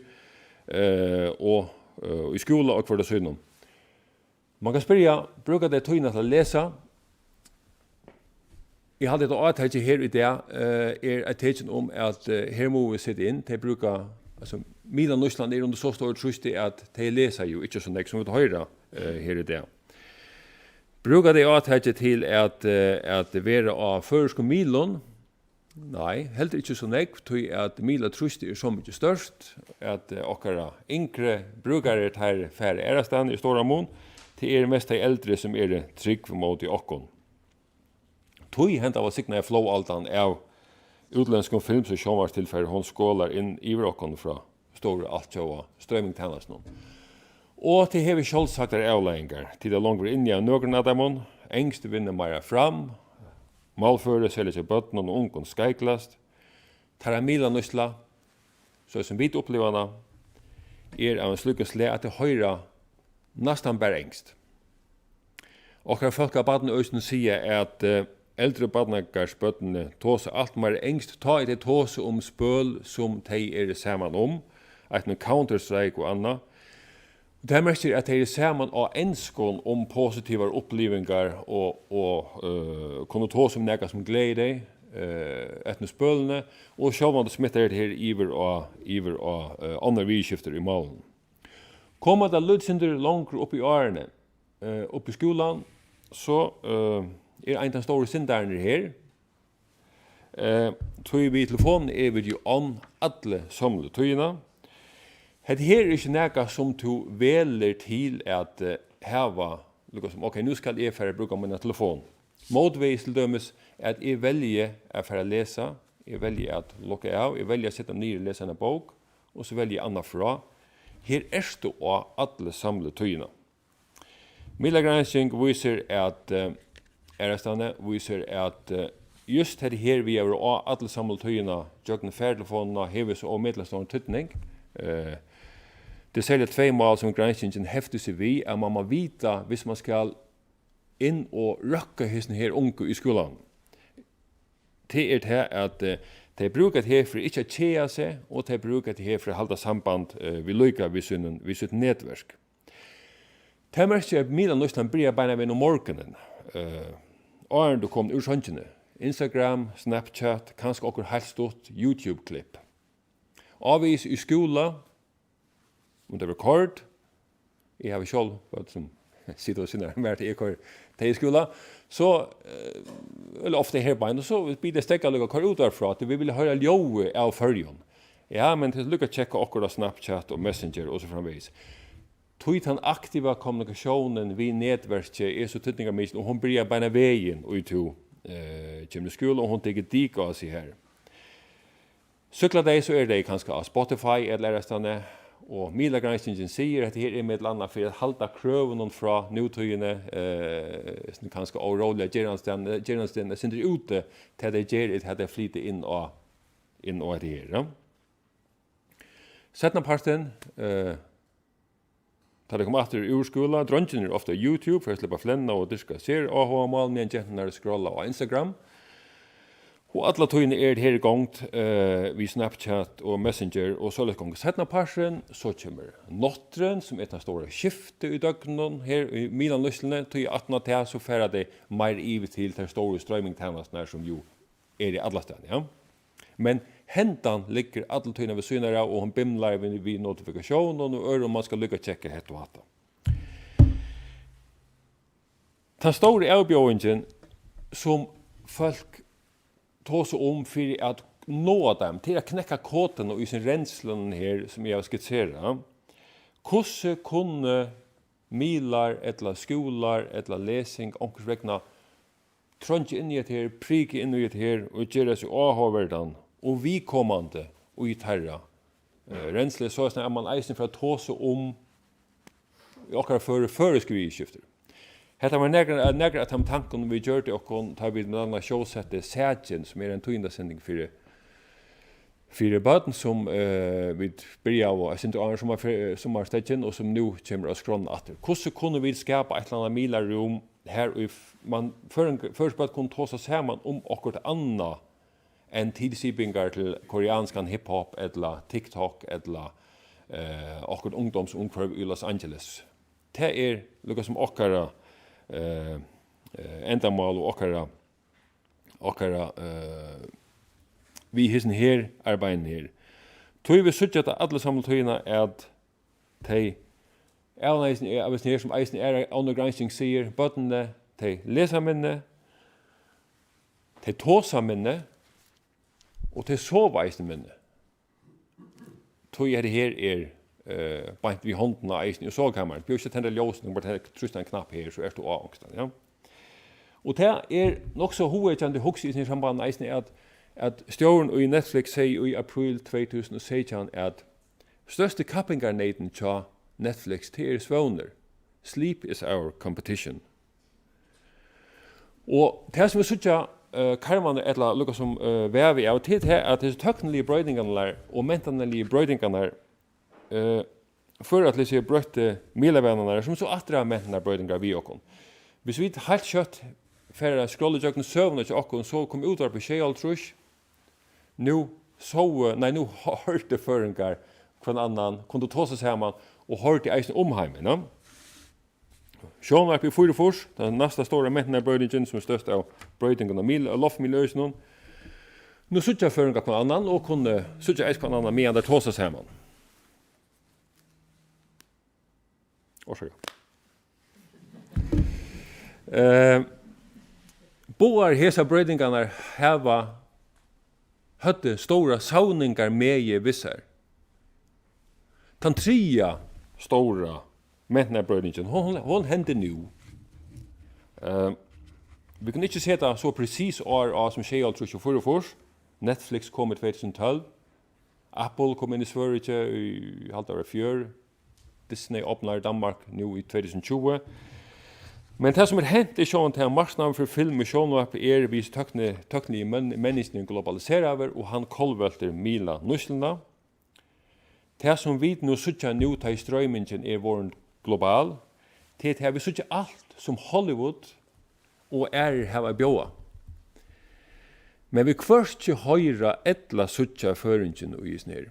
eh, og, eh, í skúla og hvørt á sínum? Man kann spyrja, brúka tey tíðina til at lesa? Eg haldi, at átakið her í dag, eh, er eitt tekin um, at, eh, her mugu vit seta inn. Tey brúka, altso, miðlanýtslan er undir so stórum trýsti, at tey lesa jú ikki so nógv, sum vit hoyra, eh, her í dag. Brúka tey átakið til at, eh, at vera á føroyskum miðlum? Nei, heldur ikki so nógv, tí at miðlatrýstið er so mikið stórt, at, eh, okkara yngri brúkarar, teir fara aðrastaðni í stóran mun. Tað eru mest tey eldri, sum eru trúgv móti okkum. Tí henda vælsignaða flóðaldan av útlendskum films- og sjónvarpstilfari, hon skolar inn yvir okkum frá stóru altjóða stroymingtænastunum. Og tað hevur sjálvsagt avleiðingar, tí tað longur inni av nøkrum av teimum. Enskt vinnur meira fram, málføri, serliga hjá børnum og ungum, skeiklast. Teirra miðlanýtsla, so sum vit uppliva hana, er av ein slíkum slag, at tey hoyra næstan bara enskt. Okkara fólk á barnaøkinum siga, at, eh, eldru barnagarðsbørnini tosa alt meira enskt, tá ið tey tosa um spøl, sum tey eru saman um, eitt nú Counter-Strike og annað. Tað merkir, at tey eru saman á enskum um positivar upplivingar og, og, eh, kunnu tosa um nakað, sum gleðir tey, eh, eitt nú spølini, og sjálvandi smittar hetta her yvir á, yvir á, eh, onnur viðurskifti í málinum. Koma tey lítið sindur longur upp í árini, eh, upp í skúlan, so, eh, er ein tann stóri syndarin her. Eh, tí við telefonini eru vit jú on alla sømlu tíðina. Hetta her er ikki nakað, sum tú velur til at, eh, hava, líka sum, ok, nú skal eg fara at brúka mína telefon. Mótvegis til dømis, at eg velji at fara at lesa, eg velji at logga av, eg velji at seta meg niður og lesa eina bók, og so velji eg annað frá. Her ert tú á alla sømlu tíðina. Miðlagransking vísir, at, eh, aðrastaðni vísir, at, eh, júst hetta her við at vera á alla sømlu tíðina gjøgnum fartelefonina hevur so ómetaliga stóran týdning. Eh, tað er serliga tvey mál, sum granskingin heftir seg við, at mann má vita, hvis mann skal inn og røkka hesum her ungu í skúlanum. Tað er tað, at, eh, tey brúka tað her fyri ikki at keða seg, og tey brúka tað her fyri at halda samband, eh, við líka við sínum, við sítt netverk. Tað merkir, at miðlanýtslan byrjar beinanvegin um morgunin, eh, áðrenn tú komur úr songini. Instagram, Snapchat, kanska okkurt heilt stutt YouTube-klipp. Ávegis í skúla, um tað verður koyrt, eg havi sjálv børn, sum sita og sinna mær, til eg koyri tey í skúla, so, eh, ella ofta her beint, og so bíða steðga líka, koyr útvarp frá, tí vit vilja hoyra ljóðið av Føroyum. Ja, men tað er líka at tjekka okkurt á Snapchat og Messenger og so framvegis. Tí tann aktiva kommunikatiónin við netverkið er so týdningarmikil, og hon byrjar beinanvegin, í tú, eh, kemur í skúla, og hon tekur dik á seg her. Súkkla tey, so eru tey kanska á Spotify ella aðrastaðni, og miðlagranskingin sigur, at hetta her er millum annað fyri at halda krøvunum frá nútíðini, eh, sum kanska óróliga gerandisdegnum, gerandisdegnum eitt sindur úti, tað tey gera, er tað tey flyta inn á, inn á hetta her, ja. Seinnapartin, eh, Tá tey koma aftur úr skúla, dreingirnir eru ofta á YouTube fyri at sleppa at flenna og dyrka seráhugamál, meðan genturnar skrolla á Instagram. Og alla tíðina er her í gongd, eh, við Snapchat og Messenger og soleiðis gongur. Seinnapartin, so kemur nátturðin, sum er tað stóra skiftið í døgninum her í miðlanýtsluni, tí aftan á tað, so fara tey meir yvir til tær stóru stroymingtænasturnar, sum jú eru allastaðni, ja. Men hendan liggur alla tíðina við síðuna av, og hon bimlar við, við notifikatiónum og øðrum, man skal líka tjekka hetta og hatta. Tann stóra avbjóðingin, sum fólk tosa um fyri at náa teimum, til at knekka koduna í sínum renslum her, sum eg havi skitserað. Hvussu kunnu miðlar ella skúlar ella lesing onkursvegna treingja inn í hetta her, prika inn í hetta her og gera seg áhugaverdan og viðkomandi í teirra, eh, rensli, soleiðis at man eisini fer at tosa um, í okkara føri, føroysk viðurskifti. Hetta var nakrar, nakrar av teimum tankunum, vit gjørdu okkum, tá vit millum annað sjósettu Sakin, sum er ein tíðindasending fyri, fyri børn, sum, eh, vit byrjaðu eitt sindur áðrenn summarfe-, summarsteðgin, og sum nú kemur á skránna aftur. Hvussu kunnu vit skapa eitt ella annað miðlarúm har í f-, man, føroying-, føroysk børn kunnu tosa saman um okkurt annað enn tilsipingar til koreanskan hiphop ella TikTok ella, eh, okkurt ungdómsumhvørvi í Los Angeles. Tað er líka sum okkara, eh, eh, endamál og okkara, okkara, eh, við hesum her arbeiðinum her. Tí vit síggja tað alla samlu tíðina, at tey, av eisini, av eisini her, sum eisini er onnur gransking sigur, børnini, tey lesa minni, tey tosa minni, og tey sova eisini minni. Tí hetta her er, eh, beint við hondina eisini í sovikamarið. Tú behøvir ikki at tendra ljósini, bara trýsta ein knapp her, so ert tú á onkustaðni, ja. Og tað er nokk so hugvekjandi, hugsi eg í sambandi eisini, at, at stjórin í Netflix segði í apríl tvey túsund og seytjan, at størsti kappingarneytin hjá Netflix, tað er svøvnur. Sleep is our competition. Og tað, sum vit síggja, eh, karmarnir, ella líka sum, eh, vevið av, til tað, at hesar tøkniligu broytingarnar og mentanarligu broytingarnar, eh, føra til hesar broyttu miðlavanarnar, sum so aftur hava mentanarbroytingar við okkum. Viss vit heilt skjótt fara at skrolla ígjøgnum søguna hjá okkum, so kom útvarpið í sjeyoghálvtrýss. Nú sóu, nei, nú hoyrdu føroyingar hvønn annan, kundu tosa saman og hoyrdu eisini umheimin, ja? Sjónvarp í fýraogfýrs, tann næsta stóra mentanarbroytingin, sum er størst av broytingum á mil-, á loftmiðlaøkinum. Nú síggja føroyingar hvønn annan og kunnu síggja eisini hvønn annan, meðan teir tosa saman. Orsaka. Eh, báðar hesar broytingarnar hava, høvdu stóra savningarmegi við sær. Tann triðja stóra mentanarbroytingin, hon, hon, hon hendi nú. Eh, vit kunnu ikki seta so presis ár á sum sjeyoghálvtrýss og fýraogfýrs. Netflix kom í tvey túsund og tólv. Apple kom inn í Svøríki í, eg haldi tað var í fjør. Disney opnar í Danmark nú í tvey túsund og tjúgu. Men tað, sum er hent, er sjálvandi tað, at marknaðurin fyri film og sjónvarp er við tøkni-, tøkniligu menn-, menningini globaliseraður, og hann kollveltir miðlanýtsluna. Tað, sum vit nú síggja nú, tá ið stroymingin er vorðin global, tað er tað, vit síggja alt, sum Hollywood og aðrir hava at bjóða. Men vit hvørki hoyra ella síggja føroyingin í hesum her.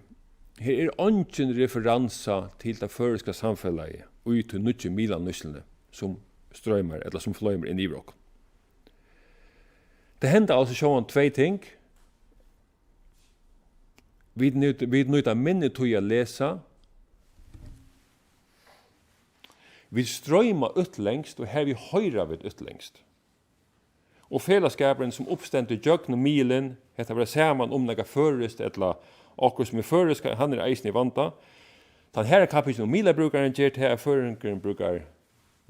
Her er eingin referansa til tað føroyska samfelagið í tí nýggju miðlanýtsluni, sum stroymar ella sum floymar inn yvir okkum. Tað henda altso sjálvandi tvey ting. Vit nýta, vit nýta minni tíð at lesa. Vit stroyma útlendskt, og hervið hoyra vit útlendskt. Og felagsskapurin, sum uppstendur gjøgnum miðilin, hetta vera saman um nakað føroyskt ella okkurt sum er føroyskt, hann er eisini í vanda. Tann harða kappingin um miðlabrúkaran ger tað, at føroyingurin brúkar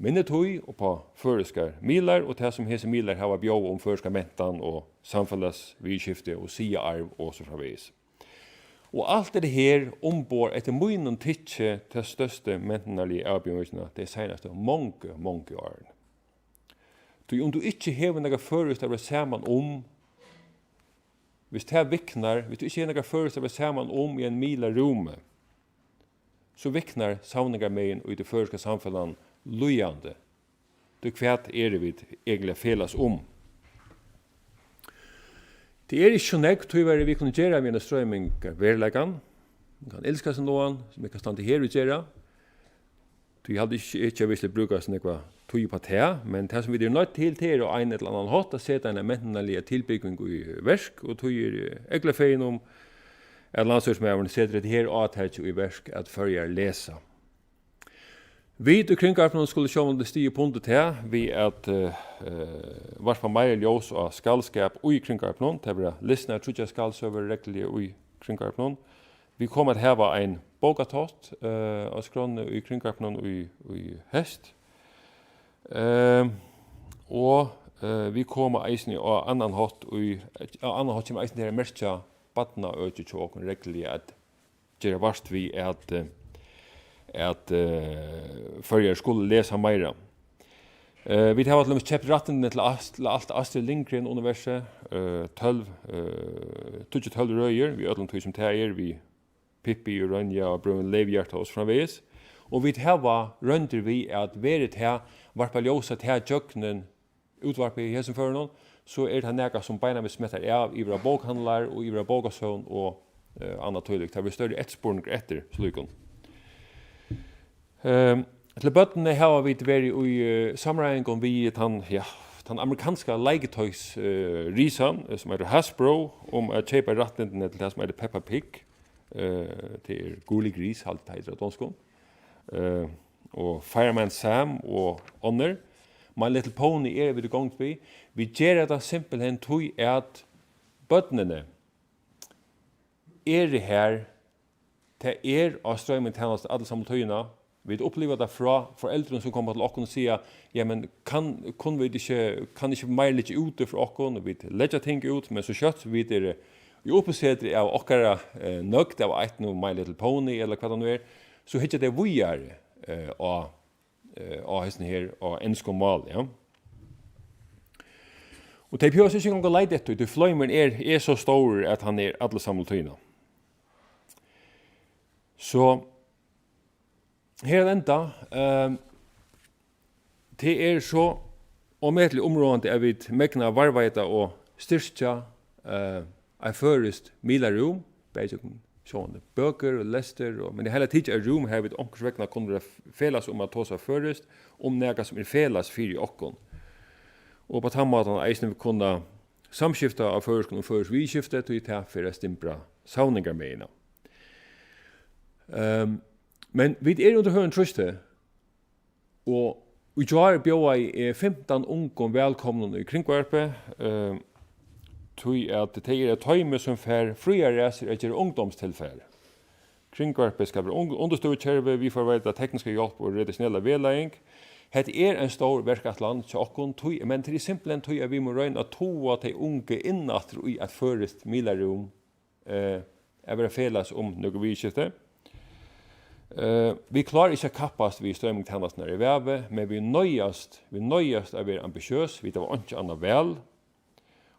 minni tíð upp á føroyskar miðlar og tað, sum hesir miðlar hava at bjóða um føroyska mentan og samfelagsviðurskifti og siðaarv og so framvegis. Og alt er tað her umborð, eftir mínum tykki, ta størstu mentanarligu avbjóðingina tey seinastu mongu, mongu árini. Tí um tú ikki hevur nakað føroyskt at vera saman um, viss tað viknar, viss tú ikki hevur nakað føroyskt at vera saman um í einum miðlarúmi, so viknar savningarmegin í tí føroyska samfelagnum líðandi. Tí hvat eru vit egentliga at felags um? Tað er ikki so nógv, tíverri, vit kunnu gera við eina stroyming av veruleikanum. Mann kann elska seg nógvan, sum eg kann standa her og gera. Tí eg haldi ikki, ikki, at vit skal brúka so nógva tíð upp á tað, men tað, sum vit eru noydd til, tað er á ein ella annan hátt at seta eina mentanarliga tilbúgving í verk, og tí eri eg ógvuliga fegin um, at landsstýrismaðurin setir hetta her átakið í verk, at Føroyar lesa. Vit í Kringvarpinum skulu sjálvandi stiga upp undir tað við at, eh, eh, varpa meira ljós á skaldskap í Kringvarpinum. Tað verða lisnar tríggjar skaldsøgur regluliga í Kringvarpinum. Vit koma at hava ein bókatátt, eh, á skránni í Kringvarpinum í, í heyst. Eh, og, eh, vit koma eisini á annan hátt í, á annan hátt kemur eisini til at merkja barnaøkið hjá okkum regluliga, at gera vart við, at, eh, at, eh, Føroyar skulu lesa meira. Eh, vit hava til dømis keypt rættindini til Ast-, til alt Astrid Lindgren-universið, eh, tólv, eh, tíggju tólv røðir, við øllum tí sum tað er, við Pippi og Ronja og Brøðrunum Leyvhjarta og so framvegis. Og vit hava royndir við at verið tað varpa ljós á tað gjøgnum útvarpið í hesum førinum, so er tað nakað, sum beinanvegin smittar av yvir á bókhandlar og yvir á bókasøvn og, eh, annað tílíkt. Tað verður størri eftirspurningur eftir slíkum. Ehm, til børnini hava vit verið í, eh, samráðingum við tann, ja, tann amerikanska leiketoys, eh, risan, eh, sum eitur Hasbro, um at keypa rættindini til tað, sum eitur Peppa Pig. Eh, tað er Gurli Gris, haldi eg, tað eitur á donskum. Eh, og Fireman Sam og onnur. My Little Pony eru vit í gongd við. Vit gera tað simpelthen tí, at børnini eru har, tað er á stroymingtænastu alla samlu tíðina. Vit uppliva tað frá foreldrum, sum koma til okkum og siga: "Jamen, kann, kunnu vit ikki, kann ikki meir liggja úti frá okkum?" Og vit leggja ting út, men so skjótt vit eru í uppisetri av okkara, eh, nøgd av eitt nú My Little Pony, ella hvat tað nú er, so hyggja tey víðari, eh, á, eh, á hesum her, á enskum máli, ja. Og tey behøva seg ikki eingong at leita eftir, tí floymurin er, er so stórur, at hann er alla samlu tíðina. So, her at enda, ehm, tað er so ómetaliga umráðandi, at vit megna at varðveita og styrkja, eh, eitt føroyskt miðlarúm, bæði gjøgnum sjálvandi bøkur og lestur, og, men í heila tikið eitt rúm, har vit onkursvegna kunnu vera f-, felags um at tosa føroyskt, um nakað, sum er felags fyri okkum. Og upp á tann mátan eisini vit kunna samskifta á føroyskum um føroysk viðurskifti, tí tað fer at stimbra savningarmegina. Ehm, men vit eru undir høgum trýsti, og í gjár bjóðaði eg fimtan ungum vælkomnum í Kringvarpið, eh, tí at tey eru eitt toymi, sum fær fríar ræsir at gera ungdómstilfar. Kringvarpið skal vera ung-, undirstøðukervi, vit fáa veita tekniska hjálp og redaktionella vegleiðing. Hetta er ein stór verkætlan hjá okkum, tí, men tað er simpelthen tí, at vit mugu royna at toga tey ungu inn aftur í eitt føroyskt miðlarúm, eh, at vera felags um nøkur viðurskifti. Eh, vit klára ikki at kappast við stroymingtænasturnar í vavi, men vit noyðast, vit noyðast at vera ambitiøs, vit hava einki annað val.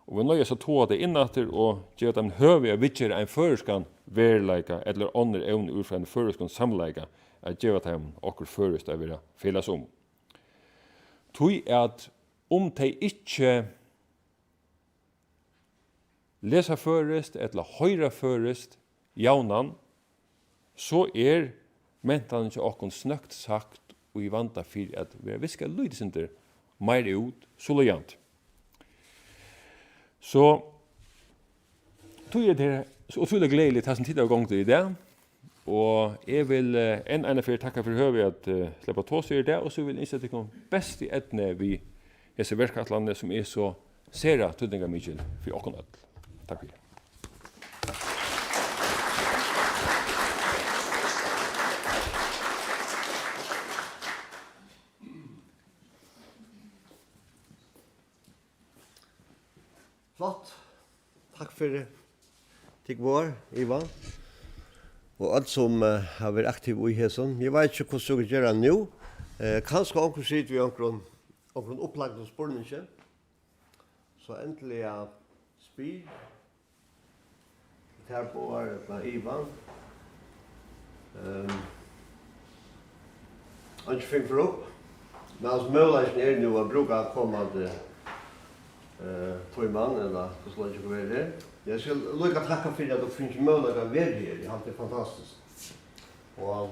Og vit noyðast at toga tey inn aftur og geva teimum høvi at viðgera ein føroyskan veruleika, ella onnur evni úr frá einum føroyskum samleika, at geva teimum okkurt føroyskt at vera felags um. Tí at um tey ikki lesa føroyskt ella hoyra føroyskt javnan, so er mentanin hjá okkum, snøgt sagt, í vanda fyri at verða viskað lítið sindur meir út, so líðandi. So, tí er tað so ótrúliga gleðiligt, tað sum tit hava gongd í dag. Og eg vil, eh, enn eina ferð takka fyri høvið at, eh, sleppa at tosa í dag, og so vil eg ynskja tykkum bestu eydnu við hesi verkætlanini, sum er so sera týdningarmikil fyri okkum øll. Takk fyri. Flott. Takk fyri tykkum báðar, Ivan. Og øll sum, eh, hava verið aktiv í hesum. Eg veit ikki, hvussu okur gera nú. Eh, kanska onkur situr við onkrum, onkrum upplagdum spurningi. So endiliga spyr. Tær báðar ella Ivan. Ehm, einki fingur upp. Men altso, møguleikin er nú at brúka komandi, eh, tíman, ella hvussu leingi okur verður her. Eg skal líka takka fyri, at okur fingu møguleika at vera her. Eg haldi, tað er fantastiskt. Og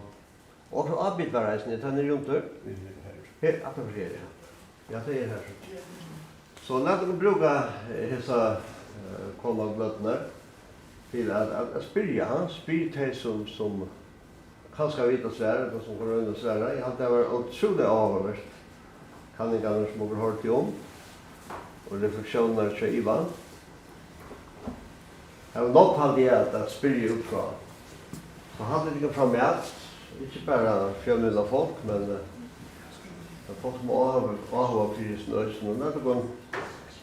Og ábyrgd var eisini, er tað niðri undir? Her, aftan fyri her, ja. Ja, tað er her. So lat okkum brúka, eh, hesa, eh, komandi løturnar til at, at, at spyrja, ha? Spyr tey, sum, sum kanska vita svarið, ella sum kunnu royna at svara. Eg haldi, tað var ótrúliga áhugavert, kanningarnar, sum okur hoyrdu um, og reflektiónirnar hjá Ivan. Har var nógv, haldi eg, at, at spyrja út frá. So haldið tykkum framat, ikki bara fjølmiðlafólk, men, eh, men fólk sum hava áhuga, áhuga fyri hesum økinum. Lat okkum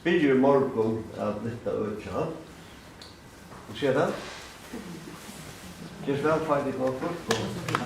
byrja í morgun at lyfta økið, ha? Hvussu er tað? Ger so væl, fáið tykkum okkurt.